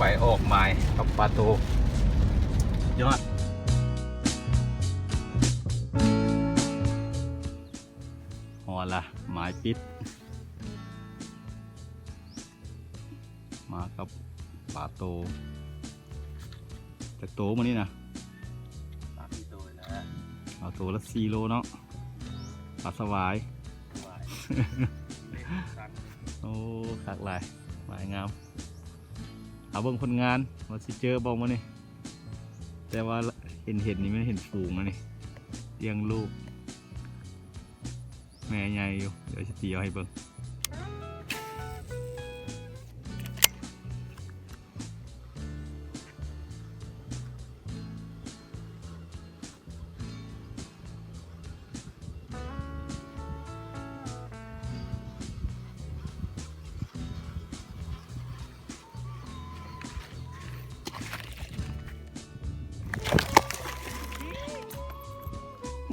ໄປອອກໝາຍກັບປາໂຕ ຍອດ ຮອດລະ ໝາຍປິດ ມາກັບປາໂຕ ຈັກໂຕມື້ນີ້ນະ? ສາມສີ່ໂຕແລ້ວ ເອົາໂຕລະສີ່ໂລເນາະ ປາສະຫວາຍ ສະຫວາຍ ໂອ້ ຄັກຫຼາຍ ໝາຍງາມ. ເອົາເບິ່ງຜົນງານວ່າຊິເຈີບໍ່ມື້ນີ້ ແຕ່ວ່າເຫັນໆນີ້ມັນເຫັນຝູງແລ້ວນີ້ ລ້ຽງລູກ ແມ່ໃຫຍ່ຢູ່ ດຽວຊິຕີເອົາໃຫ້ເບິ່ງ.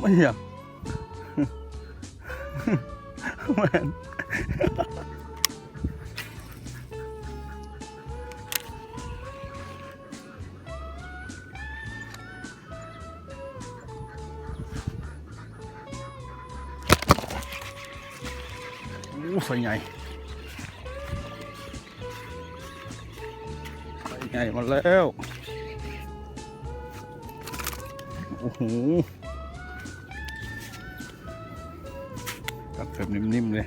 ມັນຫຍັງ? ແມ່ນ. ໂອ້ ໄຊໃຫຍ່ ໄຊໃຫຍ່ມາແລ້ວ ໂອ້ໂຫ ກັດແບບນິ້ມໆເລີຍ.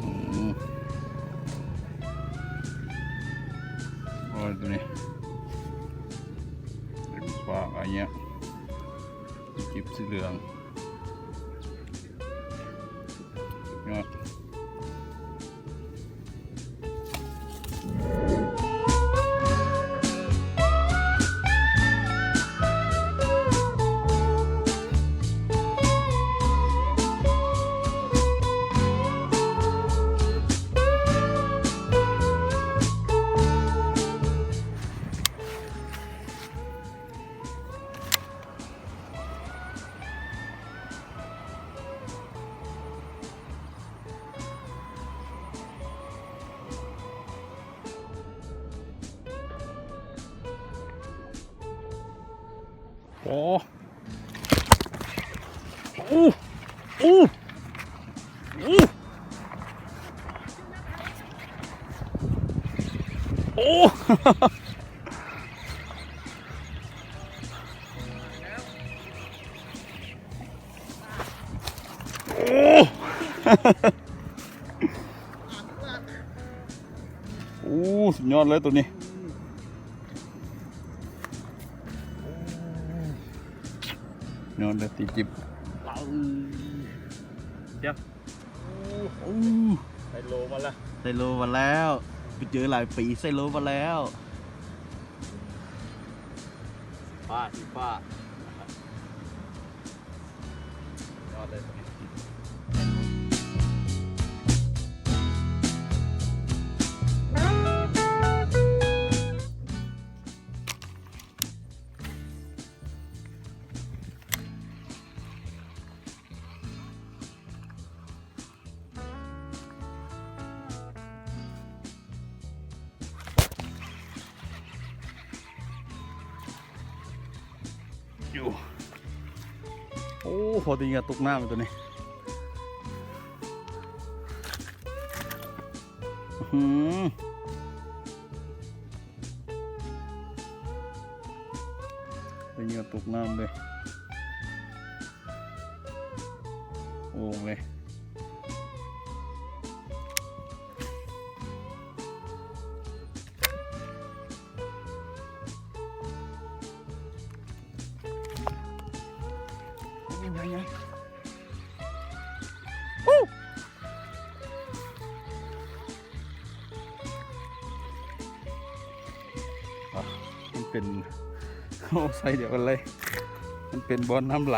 ອືມ ໂອ້ຍ ໂຕນີ້ ເປັນປາກອັນເນີ້ຍ ຈິບສີເຫຼືອງ ຍອດ. ໂອ້ ໂອ້ ໂອ້ ໂອ້ ໂອ້ ໂອ້ ໂອ້ ສຸດຍອດເລີຍໂຕນີ້ ຍອດເລີຍ ຕີຈິບ ດຽວ ໂອ້ ໄຊໂລມາແລ້ວ ໄຊໂລມາແລ້ວ ໄປເຈີຫຼາຍປີ ໄຊໂລມາແລ້ວ ຟ້າ ສີຟ້າ ຍອດເລີຍ ຢູ່ ໂອ້ ພໍໄດ້ເຫຍື່ອຕົກນ້ຳໂຕນີ້ ອື ໄດ້ເຫຍື່ອຕົກນ້ຳເລີຍ ໂອ່ງເລີຍ. ມັນເປັນ ໂອ້ ໄຊດຽວກັນເລີຍ ມັນເປັນບ່ອນນ້ຳໄຫຼ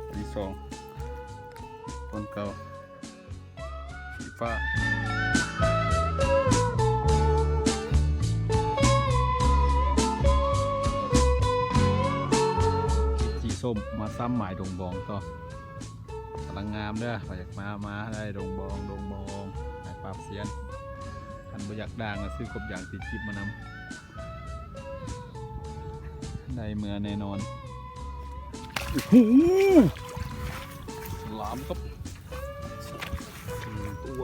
ອັນທີສອງ ບ່ອນເກົ່າ ສີຟ້າ. ມມາຊ້ຳໝາຍດົງບອງຕໍ່. ກຳລັງງາມເດີ ໃຜຢາກມາ ມາໄດ້ດົງບອງ ດົງບອງ ໝາຍປາບຊຽນ. ຄັນບໍ່ຢາກດ່າງກໍຊື້ກົບຢາງຕີຈິບມານຳ ໄດ້ເມືອແນ່ນອນ. ໂອ້ໂຫ ສະຫຼາມຄັບ ໜຶ່ງຕົວ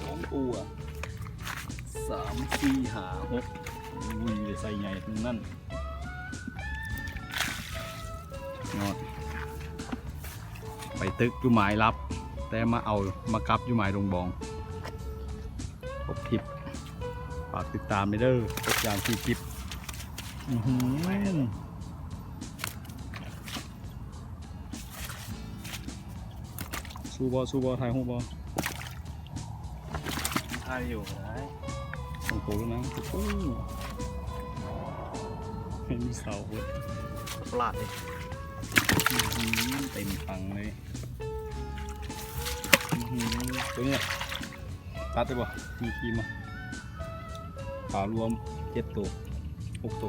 ສອງຕົວ ສາມ ສີ່ ຫ້າ ຫົກ ອຸ້ຍ ໄດ້ໄຊໃຫຍ່ທັງນັ້ນ. ຍອດ ໄປຕຶກຢູ່ໝາຍລັບ ແຕ່ມາເອົາ ມາກັບຢູ່ໝາຍດົງບອງ. ຄົບຄລິບ ຝາກຕິດຕາມເດີ ກົບຢາງຕີຈິບ. ອື້ຫື ສູ້ບໍ່ ສູ້ບໍ່ ຖ່າຍຮູບບໍ່? ຖ່າຍຢູ່ກໍໄດ້ ສອງໂຕແລ້ວນະ. ໂອ້ໂຫ ເຫັນເສົາເບິດ ປາດເດ້. ອືຫື ເຕັມຖັງເລີຍ. ອືຫື ໂຕນີ້ລະ ຕັດໄດ້ບໍ່? ມີຄຣີມບໍ່? ປາລວມເຈັດໂຕ ຫົກໂຕ.